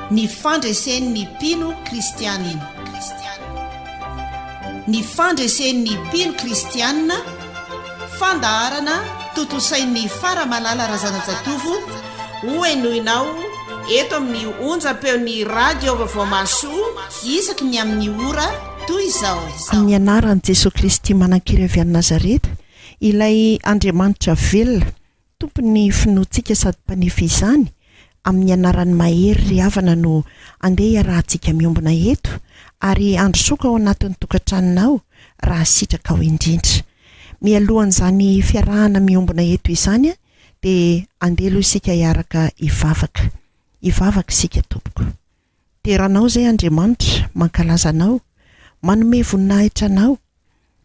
Ny fandresen'ny mpino kristianina. Ny fandresen'ny mpino kristianina, fandaharana tontosain'i Faramalala Razanajatovo, hohenoinao eto amin'ny onjam-peon'ny Radio Vaovao Mahasoa isaky ny amin'ny ora toy izao. Amin'ny anaran'i Jesoa Kristy manan-kery avy any Nazareta, ilay Andriamanitra velona, Tompon'ny finoantsika sady Mpanefy izany, amin'ny anaran'ny Mahery ry havana no andeha hiarahantsika miombona eto ary handrosoako ao anatin'ny tokantranonao raha sitrakao indrindra. Mialohan'izany fiarahana miombona eto izany dia andeha aloha isika hiaraka hivavaka. Hivavaka isika tompoko. Dera Anao izay Andriamanitra, mankalaza Anao, manome voninahitra Anao,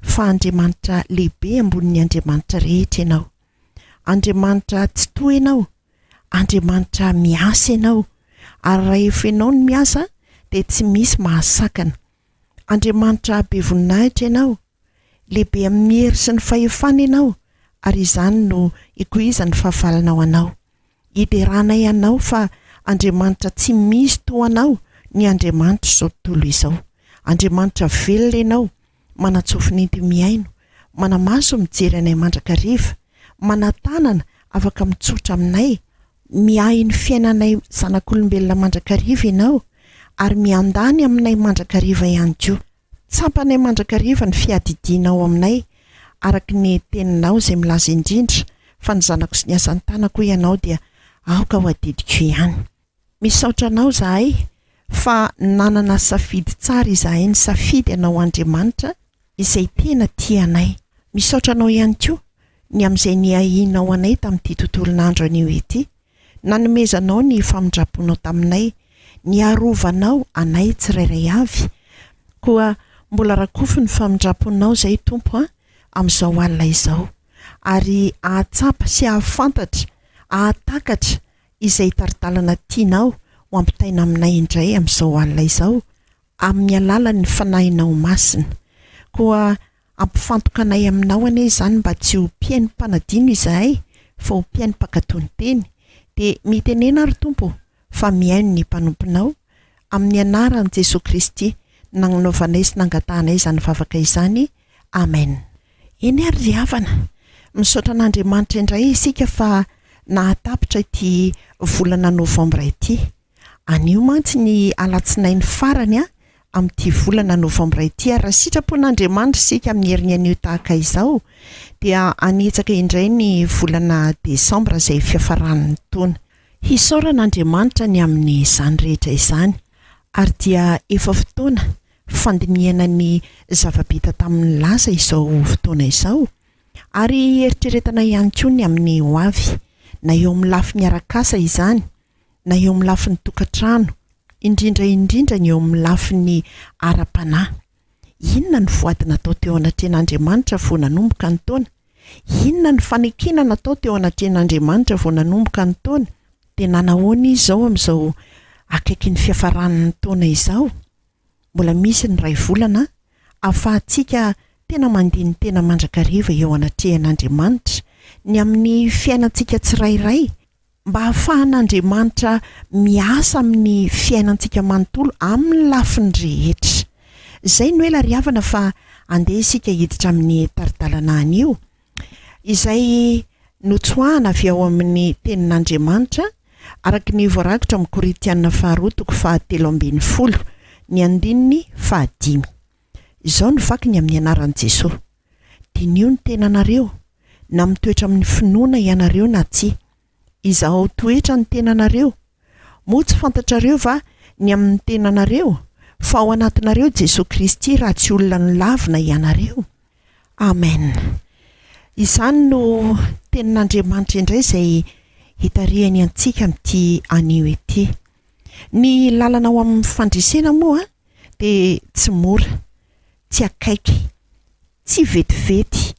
fa Andriamanitra lehibe ambonin'ny andriamanitra rehetra Ianao. Andriamanitra Tsitoha Ianao, Andriamanitra miasa Ianao, ary raha efa Ianao no miasa dia tsy misy mahasakana. Andriamanitra be voninahitra Ianao, lehibe amin'ny hery sy ny fahefana Ianao, ary izany no ikoizan'ny fahavalonao Anao. Hideranay Anao fa Andriamanitra tsy misy toa Anao ny Andriamanitr'izao tontolo izao. Andriamanitra velona Ianao, manan-tsofina enti-mihaino, mana-maso mijery anay mandrakariva, manan-tanana afaka mitsotra aminay, miahy ny fiainanay zanak'olombelona mandrakariva Ianao ary miandany aminay mandrakariva ihany koa. Tsapanay mandrakariva ny fiadidianao aminay araka ny teninao izay milaza indrindra fa ny zanako sy ny asan-tanako hoy ianao dia aoka ho adidiko ihany. Misaotra anao izahay fa nanana safidy tsara izahay nisafidy anao Andriamanitra izay tena tia anay. Misaotra anao ihany koa ny amin'izay niahianao anay tamin'ity tontolon'andro anio ity. Nanomezanao ny famindram-ponao taminay, niarovanao anay tsirairay avy. Koa mbola rakofy ny famindram-ponao izay Tompo a, amin'izao alina izao. Ary hahatsapa sy hahafantatra, hahatakatra izay tari-dalana tianao ho ampitaina aminay indray amin'izao alina izao, amin'ny alalan'ny Fanahinao Masina. Koa Ampifantoka anay aminao anie izany mba tsy ho mpihaino mpanadino izahay fa ho mpihaino mpankatò ny teny. Dia mitenena ary Tompo ô fa mihaino ny mpanomponao, amin'ny anaran'i Jesoa Kristy nanaovanay sy nangatahanay izany vavaka izany. Amen. Eny ary ry havana, misaotra an'Andriamanitra indray isika fa nahatapitra ity volana novambra ity. Anio mantsy ny alatsinainy farany amin'ity volana novambra ity ary raha sitrapon'Andriamanitra isika amin'ny heriny anio tahaka izao dia hanitsaka indray ny volana desambra izay fiafaran'ny taona. Hisaorana Andriamanitra ny amin'izany rehetra izany ary dia efa fotoana fandinihana ny zava-bita tamin'ny lasa izao fotoana izao ary hieritreretana ihany koa ny amin'ny ho avy na eo amin'ny lafiny arak'asa izany na eo amin'ny lafiny tokantrano, indrindra indrindra ny eo amin'ny lafiny ara-panahy. Inona no voady natao teo anatrehan'Andriamanitra vao nanomboka ny taona? Inona no fanekena natao teo anatrehan'Andriamanitra vao nanomboka ny taona? Dia nanahoana izy izao amin'izao akaikin'ny fiafaran'ny taona izao? Mbola misy ny iray volana ahafahantsika tena mandini-tena mandrakariva eo anatrehan'Andriamanitra ny amin'ny fiainantsika tsirairay, Mba hahafahan'Andriamanitra miasa amin'ny fiainantsika manontolo amin'ny lafiny rehetra. Izay no ela ry havana fa andeha isika hiditra amin'ny tari-dalana anio, izay notsoahana avy ao amin'ny Tenin'Andriamanitra, araka ny voarakitra ao amin'ny Korintiana faharoa toko fahatelo ambin'ny folo, ny andininy fahadimy. Izao no vakiny amin'ny anaran'i Jesoa, Diniho ny tenanareo, na mitoetra amin'ny finoana ianareo na tsia. Izahao toetra ny tenanareo. Moa tsy fantatrareo va ny amin'ny tenanareo, fa ao anatinareo Jesoa Kristy raha tsy olona nolavina ianareo? Amen. Izany no tenin'Andriamanitra indray izay hitarihany antsika amin'ity anio ity. Ny lalana ho amin'ny fandresena moa dia tsy mora, tsy akaiky, tsy vetivety,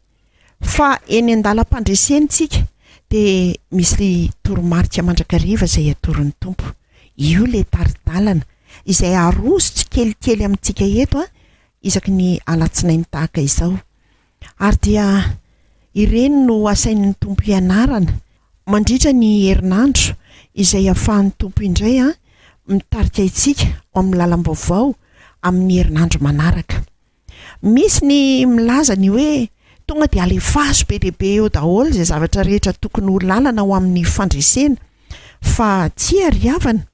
fa eny an-dalam-pandresena isika dia misy toromarika mandrakariva izay atoron'ny Tompo. Io ilay tari-dalana izay aroso tsikelikely amintsika eto isaky ny alatsinainy tahaka izao. Ary dia ireny no asain'ny Tompo hianarana mandritra ny herinandro izay ahafahan'ny Tompo indray. mitarika antsika ho amin'ny lalam-baovao amin'ny herinandro manaraka. Misy ny milaza ny hoe tonga dia alefaso be dia be eo daholo izay zavatra rehetra tokony ho lalana ho amin'ny fandresena. Fa tsia ry havana.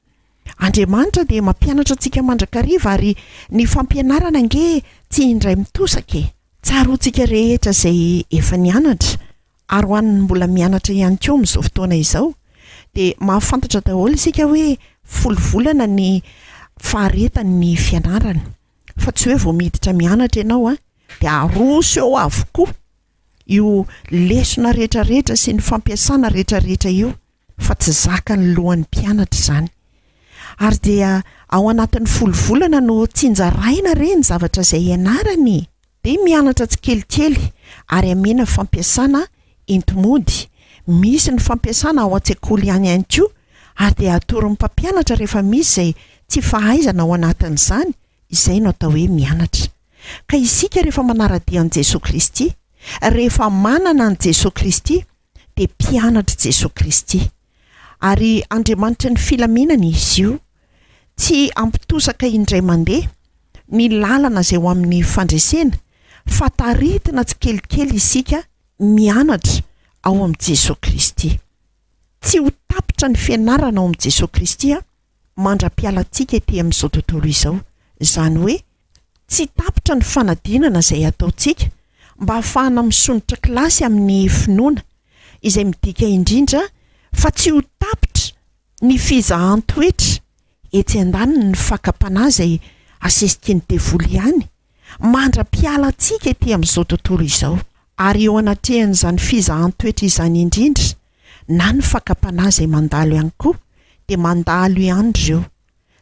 Andriamanitra dia mampianatra antsika mandrakariva ary ny fampianarana ange tsy indray mitosaka e! Tsaroantsika rehetra izay efa nianatra ary ho an'ny mbola mianatra ihany koa amin'izao fotoana izao dia mahafantatra daholo isika hoe folo volana ny faharetan'ny fianarana fa tsy hoe vao miditra mianatra ianao dia aroso eo avokoa io lesona rehetra rehetra sy ny fampiasana rehetra rehetra io fa tsy zakan'ny lohan'ny mpianatra izany. Ary dia ao anatin'ny folo volana no tsinjaraina re ny zavatra izay ianarany e! Dia mianatra tsikelikely ary amena fampiasana enti-mody. Misy ny fampiasana ao an-tsekoly ihany ihany koa ary dia atoron'ny mpampianatra rehefa misy izay tsy fahaizana ao anatin'izany, izay no atao hoe mianatra. Ka isika rehefa manara-dia an'i Jesoa Kristy, rehefa manana an'i Jesoa Kristy dia mpianatr'i Jesoa Kristy. Ary Andriamanitry ny filaminana Izy io. Tsy hampitosaka indray mandeha ny lalana izay ho amin'ny fandresena, fa taritina tsikelikely isika mianatra ao amin'i Jesoa Kristy. Tsy ho tapitra ny fianarana ao amin'i Jesoa Kristy mandra-pialantsika ety amin'izao tontolo izao. Izany hoe, tsy tapitra ny fanadinana izay ataontsika mba hahafahana misondrotra kilasy amin'ny finoana, izay midika indrindra fa tsy ho tapitra ny fizahan-toetra etsy andaniny ny fakam-panahy izay asesiky ny devoly ihany mandra-pialantsika ety amin'izao tontolo izao. Ary eo anatrehan'izany fizahan-toetra izany indrindra, na ny fakam-panahy izay mandalo ihany koa, dia mandalo ihany ireo.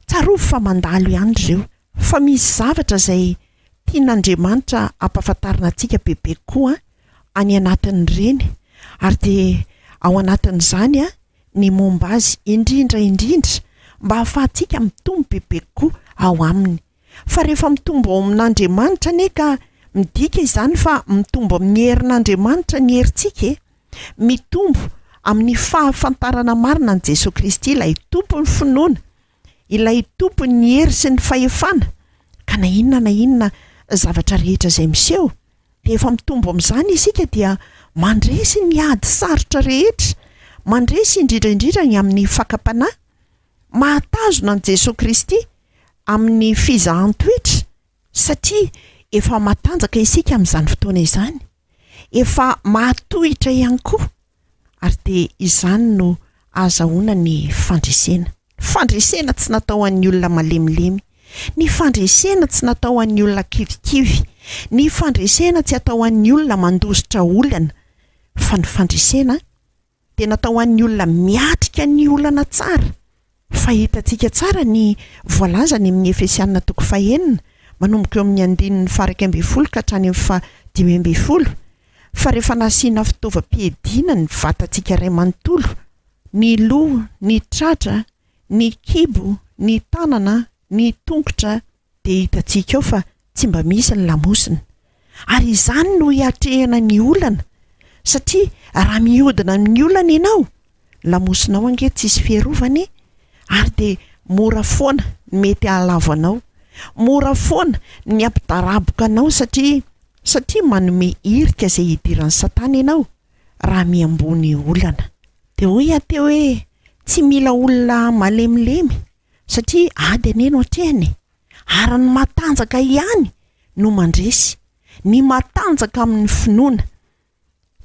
Tsarovy fa mandalo ihany ireo. Fa misy zavatra izay tian'Andriamanitra hampahafantarina antsika bebe kokoa any anatin'ireny, ary dia ao anatin'izany ny momba Azy indrindra indrindra, mba hahafahantsika mitombo bebe kokoa ao Aminy. Fa rehefa mitombo ao amin'Andriamanitra anie ka midika izany fa mitombo amin'ny herin'Andriamanitra ny herintsika e! Mitombo amin'ny fahafantarana marina an'i Jesoa Kristy ilay Tompon'ny finoana, ilay Tompon'ny hery sy ny fahefana, ka na inona na inona zavatra rehetra izay miseho dia efa mitombo amin'izany isika dia mandresy ny ady sarotra rehetra, mandresy indrindra indrindra ny amin'ny fakam-panahy, mahatazona an'i Jesoa Kristy amin'ny fizahan-toetra satria efa matanjaka isika amin'izany fotoana izany, efa mahatohitra ihany koa ary dia izany no ahazahoana ny fandresena. Fandresena tsy natao ho an'ny olona malemilemy, ny fandresena tsy natao ho an'ny olona kivikivy, ny fandresena tsy atao ho an'ny olona mandositra olana fa ny fandresena dia natao ho an'ny olona miatrika ny olana tsara. Fa hitantsika tsara ny voalaza any amin'ny Efesiana toko fahenina, manomboka eo amin'ny andininy faha-11 ka hatrany amin'ny faha-15, fa rehefa nasiana fitaovam-piadiana ny vatantsika iray manontolo, ny loha, ny tratra, ny kibo, ny tanana, ny tongotra, dia hitantsika ao fa tsy mba misy ny lamosina. Ary izany no hiatrehana ny olana, satria raha mihodina amin'ny olana ianao, lamosinao ange tsisy fiarovana e! ary dia mora foana ny mety hahalavo anao, mora foana ny hampidaraboka anao satria satria manome hirika izay hidiran'i Satana ianao raha miamboho ny olana. Dia hoy aho teo hoe tsy mila olona malemilemy satria ady anie no atrehina e! Ary ny matanjaka ihany no mandresy, ny matanjaka amin'ny finoana.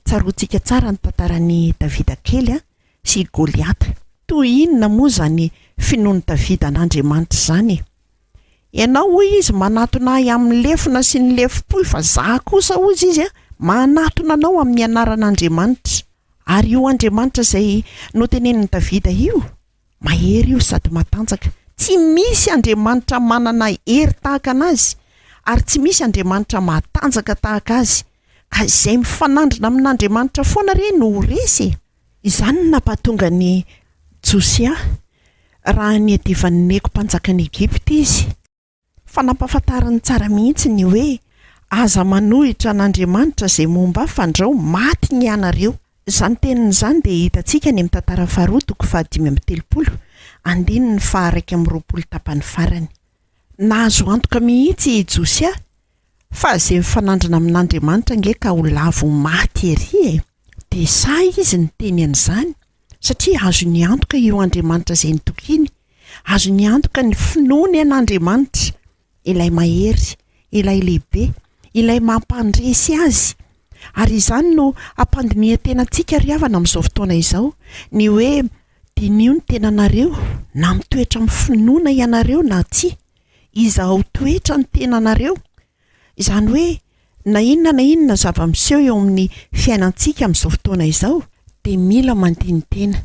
Tsaroantsika tsara ny tantaran'i Davida kely sy i Goliata. Toy inona moa izany finoan'i Davida an'Andriamanitra izany e! Ianao, hoy izy, manatona ahy amin'ny lefona sy ny lefom-pohy, fa izaho kosa, hoy izy, manatona anao amin'ny anaran'Andriamanitra. Ary io Andriamanitra izay notenenin'i Davida io, Mahery io sady matanjaka. Tsy misy Andriamanitra manana hery tahaka an'Azy, ary tsy misy Andriamanitra matanjaka tahaka Azy. Ka izay mifanandrina amin'Andriamanitra foana re no ho resy e! Izany no nampahatonga an'i Josia, raha niadivan'i Neko mpanjakan'i Egypta izy. Fa nampahafantariny tsara mihitsy ny hoe, Aza manohitra an'Andriamanitra izay momba ahy fandrao maty ny anareo. Izany teniny izany dia hitantsika any amin'ny Tantara Faharoa toko fahadimy amby telopolo, andininy faha-21 tapany farany. Nahazo antoka mihitsy i Josia fa izay mifanandrina amin'Andriamanitra ange ka ho lavo ho maty ery e! Dia sahy izy niteny an'izany satria azony antoka io Andriamanitra izay nitokiany, azony antoka ny finoany an'Andriamanitra, ilay mahery, ilay lehibe, ilay mampandresy azy. Ary izany no hampandinihan-tena antsika ry havana amin'izao fotoana izao, ny hoe diniho ny tenanareo na mitoetra amin'ny finoana ianareo na tsia. Izahao toetra ny tenanareo. Izany hoe na inona na inona zava-miseho eo amin'ny fiainantsika amin'izao fotoana izao dia mila mandini-tena.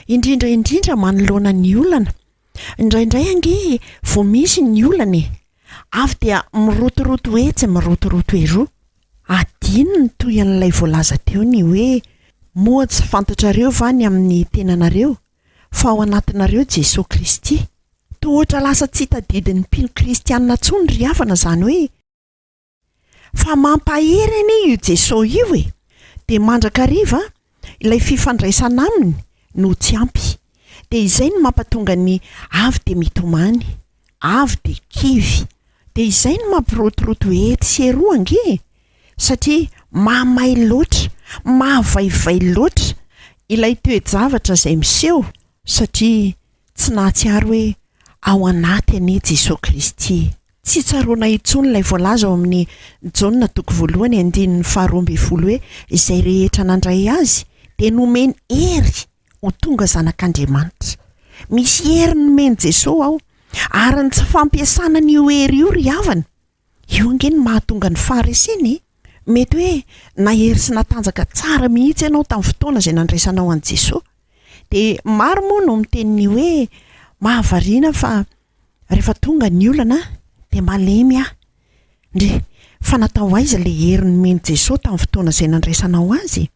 Indrindra indrindra manoloana ny olana. Indraindray ange vao misy ny olana e! Avy dia mirotoroto etsy mirotoroto eroa. Adino ny tohin'ilay voalaza teo ny hoe moa tsy fantatrareo va ny amin'ny tenanareo fa ao anatinareo Jesoa Kristy? Toa ohatra lasa tsy tadidin'ny mpino kristianina intsony ry havana izany hoe fa mampahery anie io Jesoa io e! Dia mandrakariva ilay fifandraisana aminy no tsy ampy. Dia izay no mampatonga ny avy dia mitomany, avy dia kivy. Dia izay no mampirotoroto etsy sy eroa ange e! Satria mahamay loatra, mahavaivay loatra ilay toe-javatra izay miseho satria tsy nahatsiaro hoe ao anaty anie Jesoa Kristy e! Tsy tsaroana intsony ilay voalaza ao amin'ny Jaona toko voalohany andininy faharoa ambin'ny folo hoe izay rehetra nandray azy dia nomeny hery ho tonga zanak'Andriamanitra. Misy hery nomen'i Jesoa ao ary ny tsy fampiasana an'io hery io ry havana, io ange no mahatonga ny faharesena e! Mety hoe nahery sy natanjaka tsara mihitsy ianao tamin'ny fotoana izay nandraisanao an'i Jesoa. Dia maro moa no miteny ny hoe mahavariana fa rehefa tonga ny olana dia malemy aho. Ndry, fa natao aiza ilay hery nomen'i Jesoa tamin'ny fotoana izay nandraisanao Azy?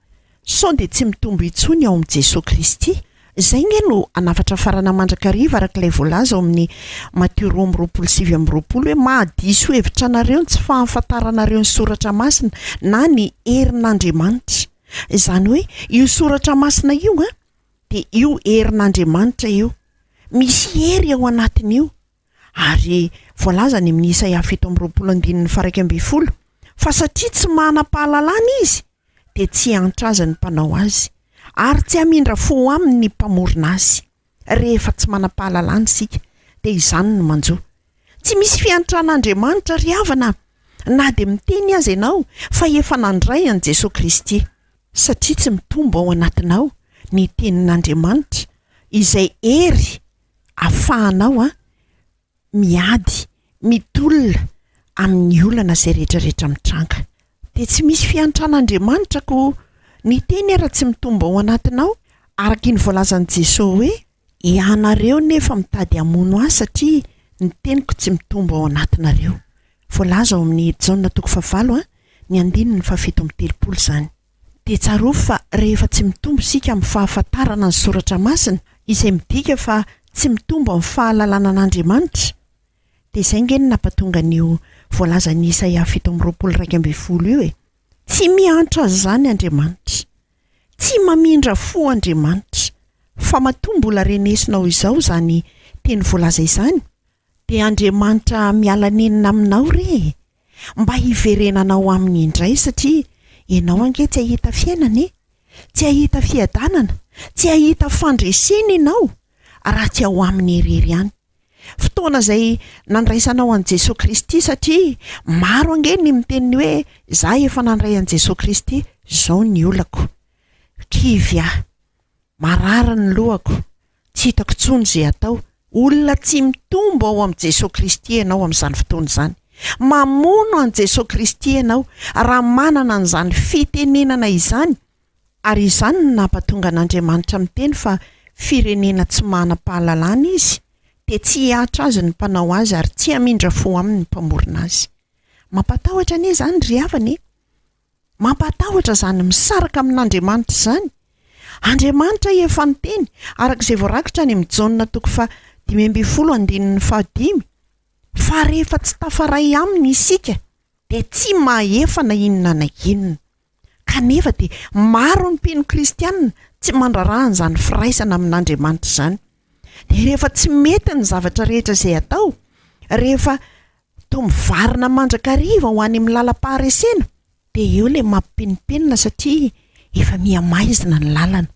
Sao dia tsy mitombo intsony ao amin'i Jesoa Kristy? Izay nge no hanafatrafarana mandrakariva araka ilay voalaza ao amin'ny Matio 22:29 hoe mahadiso hevitra anareo ny tsy fahafantaranareo ny soratra masina na ny herin'Andriamanitra. Izany hoe io soratra masina io an, dia io herin'Andriamanitra io. Misy hery ao anatin'io. Ary voalaza any amin'ny Isaia 27 andininy faha-11 fa satria tsy manam-pahalalana izy dia tsy hiantra azy ny mpanao azy, ary tsy hamindra fo aminy ny mpamorona azy. Rehefa tsy manam-pahalalana isika dia izany no manjo. Tsy misy fiantran'Andriamanitra ry havana na dia miteny aza ianao fa efa nandray an'i Jesoa Kristy. Satria tsy mitombo ao anatinao ny tenin'Andriamanitra izay hery afahanao miady, mitolona amin'ny olana izay rehetra rehetra mitranga. Dia tsy misy fiantran'Andriamanitra koa ny teny ara tsy mitombo ao anatinao, araka iny voalazan'i Jesoa hoe, Ianareo nefa mitady hamono ahy satria ny teniko tsy mitombo ao anatinareo. Voalaza ao amin'ny Jaona toko fahavalo ny andininy faha-37 izany. Dia tsarovy fa rehefa tsy mitombo isika amin'ny fahafantarana ny soratra masina, izay midika fa tsy mitombo amin'ny fahalalana an'Andriamanitra, dia izay ange no nampatonga an'io voalazan'i Isaia 27 11 io e! Tsy miantra an'izany Andriamanitra. Tsy mamindra fo Andriamanitra. Fa matoa mbola renesinao izao izany teny voalaza izany, dia Andriamanitra miala nenina aminao re e! Mba hiverenanao aminy indray satria ianao ange tsy hahita fiainana e! Tsy hahita fiadanana, tsy hahita fandresena ianao raha tsy ao aminy irery ihany. Fotoana izay nandraisanao an'i Jesoa Kristy satria maro ange ny miteny ny hoe za efa nandray an'i Jesoa Kristy, izao ny olako. Kivy aho, marary ny lohako, Tsy hitako intsony izay atao. Olona tsy mitombo ao amin'i Jesoa Kristy ianao amin'izany fotoana izany. Mamono an'i Jesoa Kristy ianao raha manana an'izany fitenenana izany, ary izany no nampatonga an'Andriamanitra miteny fa firenena tsy manam-pahalalana izy, dia tsy hihatra azy ny mpanao azy ary tsy hamindra fo aminy ny mpamorona azy. Mampatahotra anie izany ry havana e! Mampatahotra izany misaraka amin'Andriamanitra izany. Andriamanitra efa niteny, araka izay voarakitra any amin'ny Jaona toko faha-15 andininy fahadimy, fa rehefa tsy tafaray aminy isika dia tsy mahefa na inona na inona. Kanefa dia maro ny mpino kristiana tsy mandraharaha an'izany firaisana amin'Andriamanitra izany. Dia rehefa tsy mety ny zavatra rehetra izay atao, rehefa toa mivarina mandrakariva ho any amin'ny lalam-paharesena, dia eo ilay mampipinipinina satria efa miha maizina ny lalana.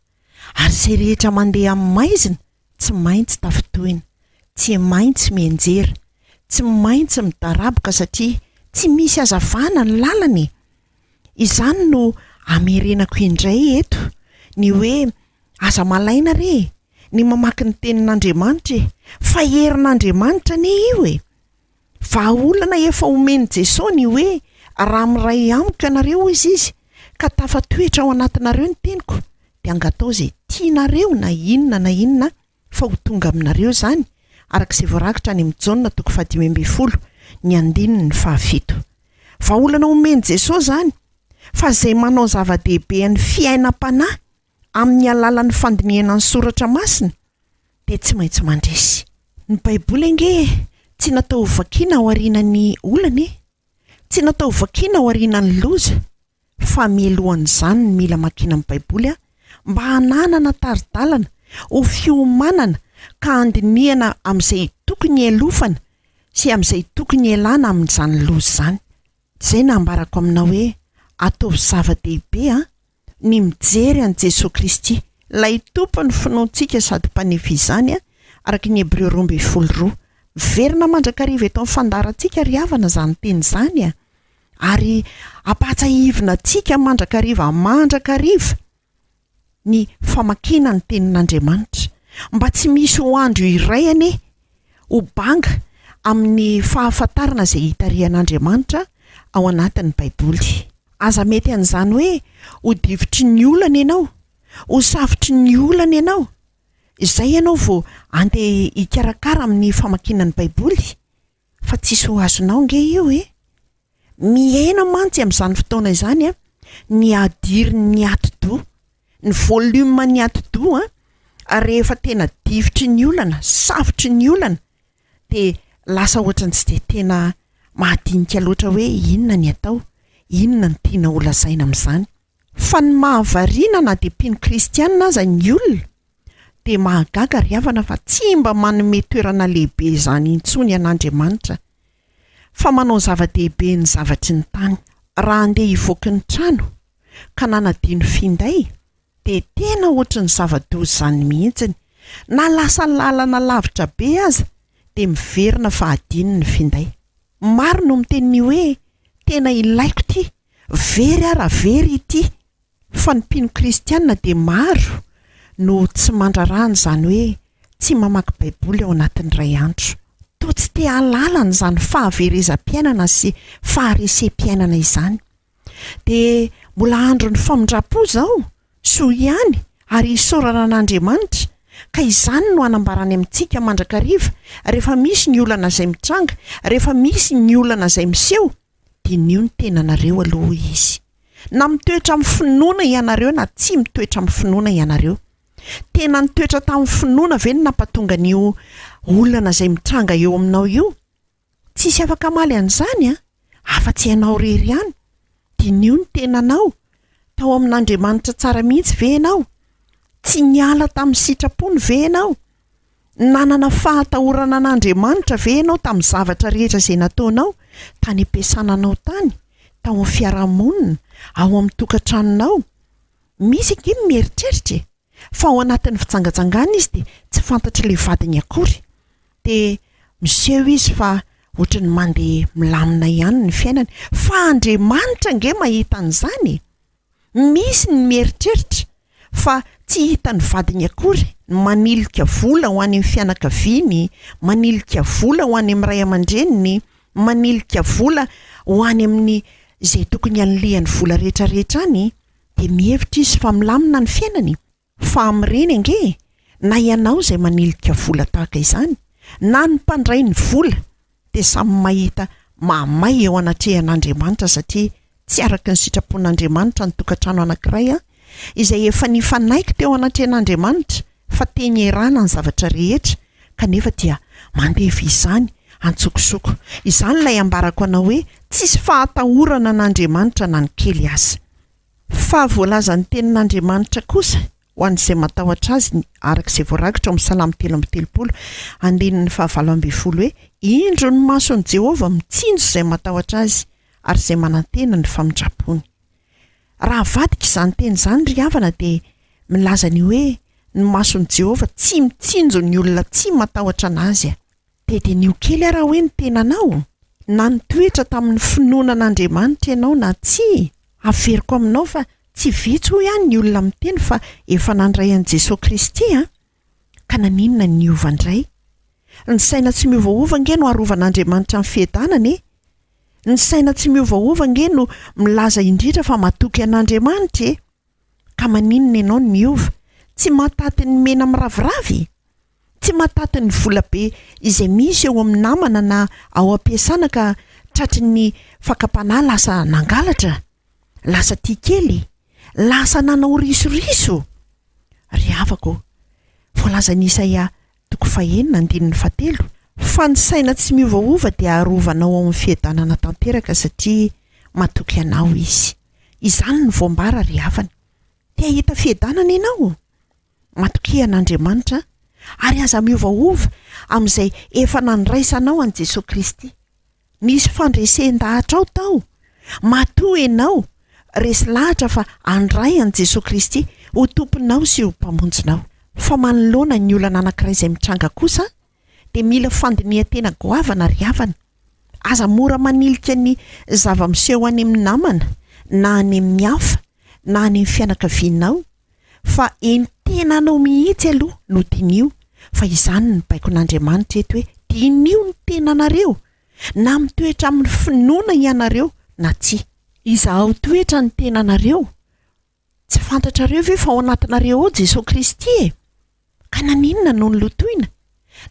Ary izay rehetra mandeha amin'ny maizina tsy maintsy tafintohina, tsy maintsy mianjera, tsy maintsy midaraboka satria tsy misy hazavana ny lalana e! Izany no amerenako indray eto ny hoe aza malaina re e, ny mamaky ny tenin'Andriamanitra e, fa herin'Andriamanitra anie io e! Vahaolana efa omen'i Jesoa ny hoe raha miray amiko ianareo hoy izy ka tafatoetra ao anatinareo ny teniko dia angatao izay tianareo na inona na inona fa ho tonga aminareo izany araka izay voarakitra any amin'ny Jaona toko fahadimy ambin'ny folo ny andininy fahafito. Vahaolana omen'i Jesoa izany fa izay manao zava-dehibe ny fiainam-panahy amin'ny alalan'ny fandinihana ny soratra masina dia tsy maintsy mandresy. Ny Baiboly ange tsy natao ho vakiana aorianan'ny olana e! Tsy natao ho vakiana aorianan'ny loza fa mialohan'izany no mila makiana ny Baiboly mba hananana tari-dalana ho fiomanana ka handinihana amin'izay tokony hialofana sy amin'izay tokony hialana amin'izany loza izany. Izay no ambarako aminao hoe ataovy zava-dehibe an! ny mijery an'i Jesoa Kristy, ilay Tompon'ny finoantsika sady Mpanefy izany, araka ny Hebreo 12 2. Miverina mandrakariva eto amin'ny fandaharantsika ry havana izany teny izany, ary ampahatsiahivina antsika mandrakariva mandrakariva ny famakiana ny tenin'Andriamanitra. Mba tsy misy ho andro iray anie ho banga amin'ny fahafantarana izay itarihan'Andriamanitra ao anatin'ny Baiboly. Aza mety an'izany hoe ho difotry ny olana ianao, ho safotry ny olana ianao, izay ianao vao andeha hikarakara amin'ny famakiana ny Baiboly, fa tsisy ho azonao ange io e! Mihena mantsy amin'izany fotoana izany ny hadirin'ny atidoha, ny volume-n'ny atidoha rehefa tena difotry ny olana, safotry ny olana dia lasa ohatran'ny tsy dia tena mahadinika loatra hoe inona ny atao, inona no tiana holazaina amin'izany. Fa ny mahavariana na dia mpino kristiana aza ny olona dia mahagaga ry havana fa tsy mba manome toerana lehibe izany intsony an'Andriamanitra fa manao zava-dehibe ny zavatry ny tany. Raha handeha hivoaky ny trano ka nanadino finday dia tena ohatry ny zava-doza izany mihitsiny. Na lasa lalana lavitra be aza dia miverina fa adino ny finday. Maro no miteny ny hoe tena ilaiko ity, very aho raha very ity. Fa ny mpino kristiana dia maro no tsy mandraraha an'izany hoe tsy mamaky baiboly ao anatin'ny iray andro. Toa tsy te hahalala an'izany fahaverezam-piainana sy faharesem-piainana izany. Dia mbola andron'ny famindram-po izao, soa ihany ary isaorana an'Andriamanitra, ka izany no anambarany amintsika mandrakariva rehefa misy ny olana izay mitranga, rehefa misy ny olana izay miseho, diniho ny tenanareo aloha hoy Izy. Na mitoetra amin'ny finoana ianareo na tsy mitoetra amin'ny finoana ianareo. Tena nitoetra tamin'ny finoana ve no nampatonga an'io olana izay mitranga eo aminao io? Tsisy afaka hamaly an'izany an, afa-tsy ianao irery ihany. Diniho ny tenanao. Tao amin'Andriamanitra tsara mihitsy ve ianao? Tsy niala tamin'ny sitrapony ve ianao? Nanana fahatahorana an'Andriamanitra ve ianao tamin'ny zavatra rehetra izay nataonao, tany am-piasana anao tany, tao amin'ny fiarahamonina, ao amin'ny tokantranonao? Misy ange ny mieritreritra e! Fa ao anatin'ny fijangajangana izy dia tsy fantatr'ilay vadiny akory. Dia miseho izy fa ohatry ny mandeha milamina ihany ny fiainany. Fa Andriamanitra ange mahita an'izany e! Misy ny mieritreritra fa tsy hitan'ny vadiny akory ny manilika vola ho any amin'ny fianakaviany, manilika vola ho any amin'ny ray aman-dreniny, manilika vola ho any amin'ny izay tokony hanilihany vola rehetrarehetra any. Dia mihevitra izy fa milamina ny fiainany? Fa amin'ireny ange e, na ianao izay manilika vola tahaka izany, na ny mpandray ny vola dia samy mahita mahamay eo anatrehan'Andriamanitra satria tsy araka ny sitrapon'Andriamanitra ny tokantrano anankiray izay efa nifanaiky teo anatrehan'Andriamanitra fa teny ierana ny zavatra rehetra kanefa dia mandevy izany antsokosoko. Izany ilay ambarako anao hoe tsisy fahatahorana an'Andriamanitra na ny kely aza. Fa voalazan'ny tenin'Andriamanitra kosa. ho an'izay matahotra Azy, araka izay voarakitra ao amin'ny Salamo 33, andininy faha-18 hoe, Indro ny mason'i Jehovah mitsinjo izay matahotra Azy, ary izay manantena ny famindram-pony. Raha avadika izany teny izany ry havana dia milaza ny hoe ny mason'i Jehovah tsy mitsinjo ny olona tsy matahotra an'Azy. Dia diniho kely ara hoe ny tenanao, na nitoetra tamin'ny finoana an'Andriamanitra ianao na tsia. Averiko aminao fa tsy vitsy hoy aho ny olona miteny fa efa nandray an'i Jesoa Kristy an! Ka naninona no niova indray? Ny saina tsy miovaova ange no arovan'Andriamanitra ny fiadanana e! Ny saina tsy miovaova ange no milaza indrindra fa matoky an'Andriamanitra e! Ka maninona ianao no miova? Tsy mahataty ny mena miraviravy? Tsy mahataty ny vola be izay misy eo amin'ny namana na ao am-piasana ka tratry ny fakam-panahy lasa nangalatra? Lasa tia kely? Lasa nanao risoriso? Ry havako ô, voalazan'i Isaia toko fahenina andininy fahatelo fa ny saina tsy miovaova dia arovanao ao amin'ny fiadanana tanteraka satria matoky anao Izy. Izany no voambara ry havana. Te hahita fiadanana ianao? Matokia an'Andriamanitra ary aza miovaova amin'izay efa nandraisanao an'i Jesoa Kristy. Nisy fandresen-dahatra ao tao. Matoa ianao resy lahatra fa handray an'i Jesoa Kristy ho Tomponao sy ho Mpamonjinao. Fa manoloana ny olana anankiray izay mitranga kosa dia mila fandinihan-tena goavana ry havana. Aza mora manilika ny zava-miseho any amin'ny namana na any amin'ny hafa na any amin'ny fianakavianao fa eny tenanao mihitsy aloha no diniho fa izany ny baikon'Andriamanitra eto hoe diniho ny tenanareo na mitoetra amin'ny finoana ianareo na tsia. Izahao toetra ny tenanareo, tsy fantatrareo ve fa ao anatinareo ao Jesoa Kristy e? Ka naninona no nolotoina?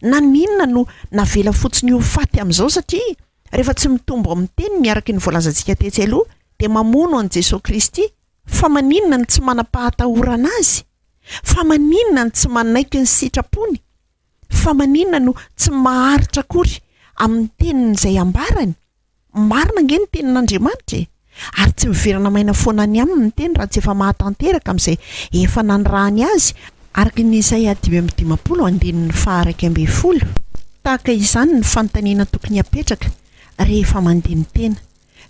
Naninona no navela fotsiny ho faty amin'izao satria rehefa tsy mitombo amin'ny teniny araka ny voalazantsika tetsy aloha dia mamono an'i Jesoa Kristy? Fa maninona no tsy manam-pahatahorana azy? Fa maninona no tsy manaiky ny sitrapony? Fa maninona no tsy maharitra akory amin'ny teniny izay ambarany? Marina ange ny tenin'Andriamanitra e! Ary tsy miverina maina foana any aminy ny teny raha tsy efa mahatanteraka amin'izay efa nanirahany azy, araka ny Isaia 55 andininy faha-11. Tahaka izany ny fanontaniana tokony hapetraka rehefa mandini-tena.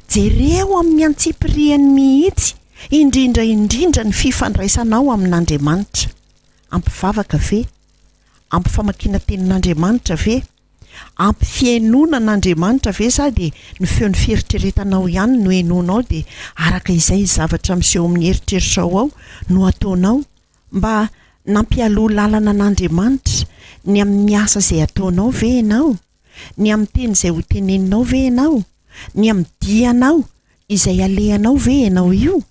Jereo amin'ny antsipiriany mihitsy, indrindra indrindra ny fifandraisanao amin'Andriamanitra. Ampy vavaka ve? Ampy famakiana tenin'Andriamanitra ve? Ampy fihainoana an'Andriamanitra ve sa dia ny feon'ny fieritreretanao ihany no henoinao dia araka izay zavatra miseho amin'ny eritreritrao ao no ataonao? Mba nampialoha lalana an'Andriamanitra ny amin'ny asa izay ataonao ve ianao? Ny amin'ny teny izay ho teneninao ve ianao? Ny amin'ny dianao izay alehanao ve ianao io?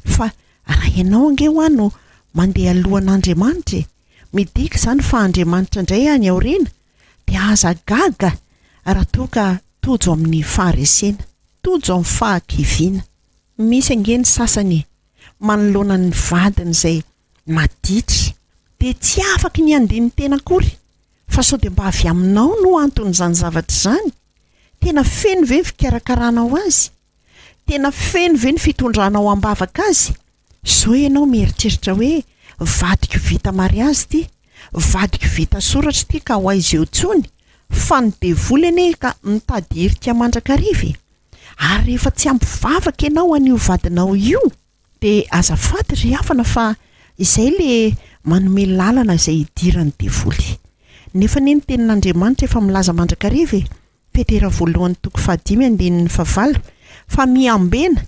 Fa raha ianao ange hoa no mandeha alohan'Andriamanitra e! Midika izany fa Andriamanitra indray any aoriana, dia aza gaga raha toa ka tojo amin'ny faharesena, tojo amin'ny fahakiviana. Misy ange ny sasany e, manoloana ny vadiny izay maditra dia tsy afaky ny handini-tena akory fa sao dia mba avy aminao no anton'izany zavatra izany? Tena feno ve ny fikarakaranao azy? Tena feno ve ny fitondranao am-bavaka azy? Sao ianao mieritreritra hoe vadiko vita mariazy ity, vadiko vita soratra ity ka ho aiza eo intsony? Fa ny devoly anie ka mitady hirika mandrakariva e! Ary rehefa tsy ampy vavaka ianao an'io vadinao io, Dia azafady ry havana fa izay le manome lalana izay hidiran'ny devoly. Nefa anie ny tenin'Andriamanitra efa milaza mandrakariva e, Petera voalohany toko fahadimy andininy fahavalo, fa miambena,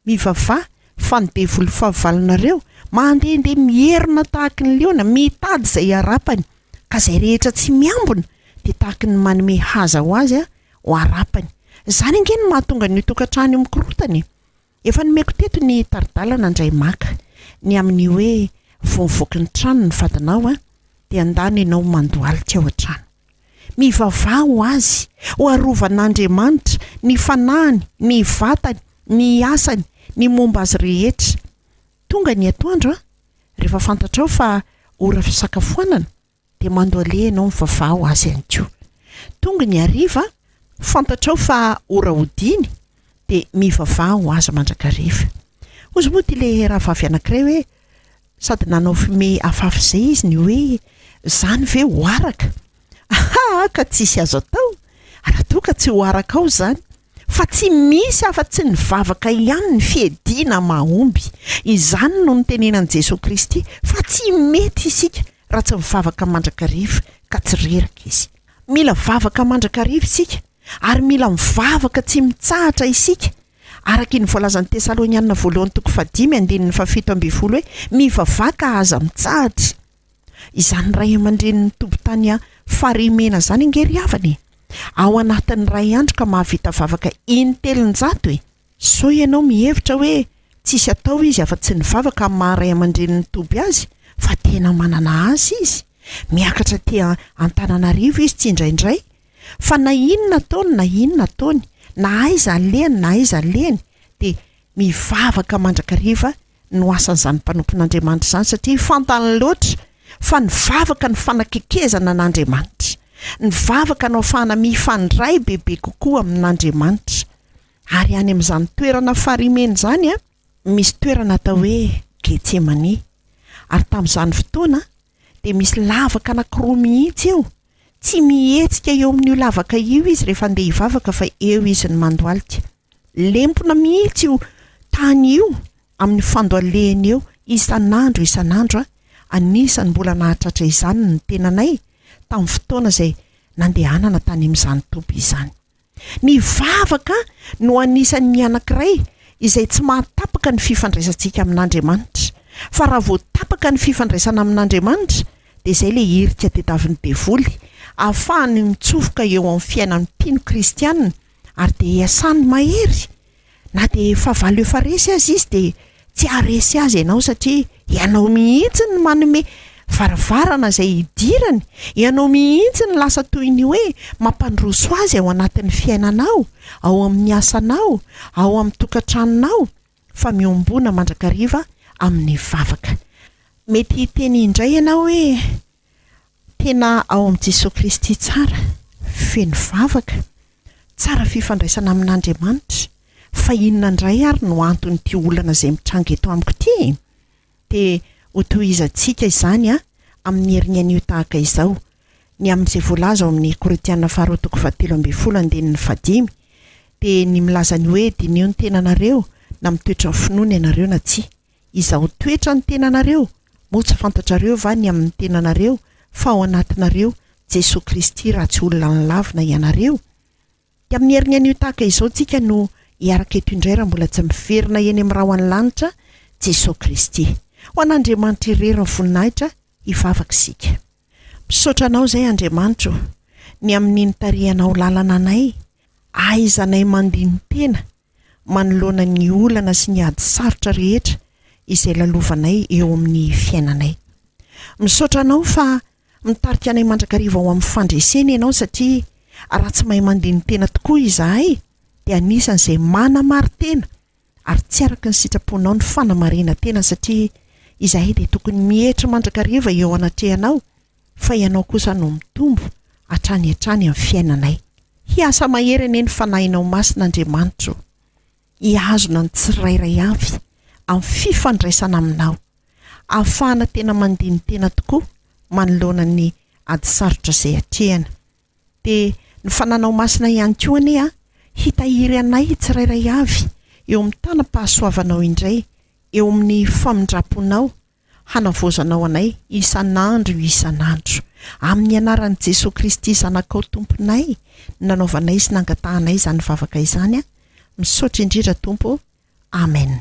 mivavaha, fa ny devoly fahavalonareo mandehandeha mierona tahaky ny liona, mitady izay harapany, ka izay rehetra tsy miambina dia tahaky ny manome haza ho azy ho harapany. Izany ange no mahatonga an'io tokantrano io mikorotana e. Efa nomeko teto ny tari-dalana indray maka ny amin'ny hoe vao mivoaka ny trano ny vadinao an, dia andano ianao mandohalika ao an-trano. Mivavaha ho azy, ho arovan'Andriamanitra ny fanahiny, ny vatany, ny asany, ny momba azy rehetra. Tonga ny atoandro an, rehefa fantatrao fa ora fisakafoanana, dia mandohaleha ianao mivavaha ho azy ihany koa. Tonga ny hariva, fantatrao fa ora hodiany, dia mivavaha ho azy mandrakariva. Hozy moa ity le rahavavy anankiray hoe, Sady nanao fime hafahafa izay izy ny hoe zany ve ho araka? Ahaa ka tsisy azo atao raha toa ka tsy ho araka ao izany fa tsy misy afa-tsy ny vavaka ihany ny fiadiana mahomby. Izany no nitenenan'i Jesoa Kristy fa tsy mety isika raha tsy mivavaka mandrakariva ka tsy reraka izy. Mila vavaka mandrakariva isika ary mila mivavaka tsy mitsahatra isika Araka iny voalazan'ny Tesalonianina voalohany toko fahadimy andininy fahafito ambin'ny folo hoe, Mivavaha ka aza mitsahatra. Izany ray aman-drenin'ny toby tany Farihimena izany ange ry havana e! Ao anatin'ny iray andro ka mahavita vavaka intelonjato e! Sao ianao mihevitra hoe tsisy atao izy afa-tsy ny vavaka amin'ny maha ray aman-drenin'ny toby azy fa tena manana asa izy. Miakatra aty Antananarivo izy tsindraindray Fa na inona ataony na inona ataony, na aiza alehany na aiza alehany, dia mivavaka mandrakariva no asan'izany mpanompon'Andriamanitra izany, satria fantany loatra fa ny vavaka no fanakekezana an'Andriamanitra. Ny vavaka no ahafahana mifandray bebe kokoa amin'Andriamanitra. Ary any amin'izany toerana Farimena izany, misy toerana atao hoe Getsemane. Ary tamin'izany fotoana dia misy lavaka anankiroa mihitsy eo Tsy mihetsika eo amin'io lavaka io izy rehefa andeha hivavaka fa eo izy no mandohalika. Lempona mihitsy io tany io amin'ny fandohalehany eo isan'andro isan'andro. Anisan'ny mbola nahatratra izany ny tenanay tamin'ny fotoana izay nandehanana tany amin'izany toby izany. Ny vavaka no anisan'ny anankiray izay tsy mahatapaka ny fifandraisantsika amin'Andriamanitra. Fa raha vao tapaka ny fifandraisana amin'Andriamanitra, dia izay ilay hirika tediavin'ny devoly, ahafahany mitsofoka eo amin'ny fiainan'ny mpino kristiana ary dia iasany mahery. Na dia fahavalo efa resy aza izy dia tsy haharesy azy ianao satria ianao mihitsy no manome varavarana izay hidirany, ianao mihitsy no lasa toy ny hoe mampandroso azy ao anatin'ny fiainanao, ao amin'ny asanao, ao amin'ny tokantranonao, fa miombona mandrakariva amin'ny vavaka. Mety hiteny indray ianao hoe Tena ao amin'i Jesoa Kristy tsara, feno vavaka, tsara fifandraisana amin'Andriamanitra, fa inona indray ary no anton'ity olana izay mitranga eto amiko ity e? Dia hotohizantsika izany amin'ny heriny anio tahaka izao, ny amin'izay voalaza ao amin'ny Korintiana faharoa toko fahatelo ambin'ny folo andininy fahadimy, dia ny milaza ny hoe diniho ny tenanareo na mitoetra amin'ny finoana ianareo na tsia. Izaho toetra ny tenanareo, moa tsy fantatrareo va ny amin'ny tenanareo fa ao anatinareo Jesoa Kristy raha tsy olona nolavina ianareo? Dia amin'ny heriny anio tahaka izao tsika no hiaraka eto indray raha mbola tsy miverina eny amin'ny rahon'ny lanitra Jesoa Kristy. Ho an'Andriamanitra irery ny voninahitra hivavaka isika. Misaotra Anao izay Andriamanitra o, ny amin'ny nitarihanao lalana anay, ahaizanay mandini-tena manoloana ny olana sy ny ady sarotra rehetra izay lalovanay eo amin'ny fiainanay. Misaotra Anao fa mitarika anay mandrakariva ho amin'ny fandresena Ianao satria raha tsy mahay mandini-tena tokoa izahay dia anisan'izay manamari-tena ary tsy araka ny sitraponao ny fanamarinan-tena satria izahay dia tokony mietry mandrakariva eo anatrehanao fa Ianao kosa no mitombo hatrany hatrany amin'ny fiainanay. Hiasa mahery anie ny Fanahinao Masina Andriamanitra o! Hihazona ny tsirairay avy amin'ny fifandraisana Aminao, ahafahana tena mandini-tena tokoa manoloana ny ady sarotra izay atrehana. Dia ny Fananao Masina ihany koa anie hitahiry anay tsirairay avy eo amin'ny tanam-pahasoavanao indray, eo amin'ny famindram-ponao, hanavaozanao anay isan'andro isan'andro. Amin'ny anaran'i Jesoa Kristy Zanakao Tomponay no nanaovanay sy nangatahanay izany vavaka izany. Misaotra indrindra Tompo ô. Amen.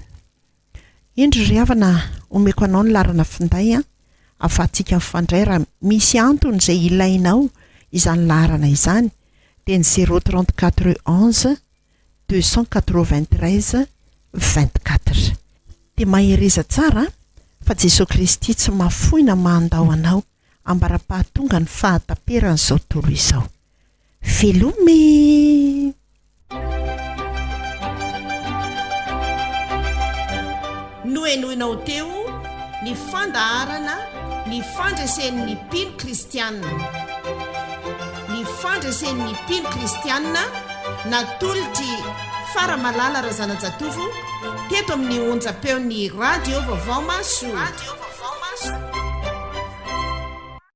Indro ry havana omeko anao ny laharana finday ahafahantsika mifandray raha misy antony izay ilainao izany laharana izany dia ny 034 11 293 24. Dia mahereza tsara fa Jesoa Kristy tsy mahafoy na mahandao anao ambara-pahatonga ny fahataperan'izao tontolo izao. Veloma e! Nohenoinao teo ny fandaharana Ny fandresen'ny mpino kristiana. Ny fandresen'ny mpino kristiana natolotr'i Faramalala Razanajatovo teto amin'ny onjam-peon'ny Radio Vaovao Mahasoa. Jesosy.